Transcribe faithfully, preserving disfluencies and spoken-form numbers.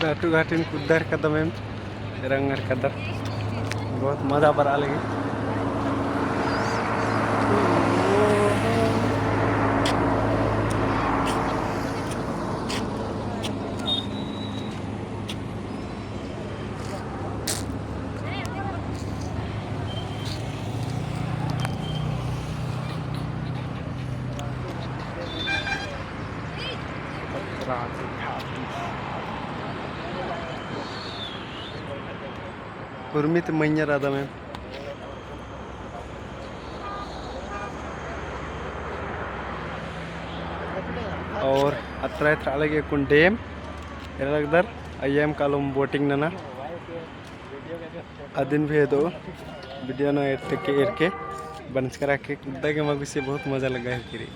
टाटू घाटिन कुद्दर कदम एम रंगर कदर। बहुत मजा बरआ लगी। उर्मी ती मइय्याँ रअदम एम। और अत्रा एथरा लगी अक्कुन dam एरा लगदर, अइय्या एम कालोम boating नना। अदिन भी हेदो video नू एरते के एरके बंचकरा के कुद्दा गे मगुसे बहुत मजा लग्गा है किरी।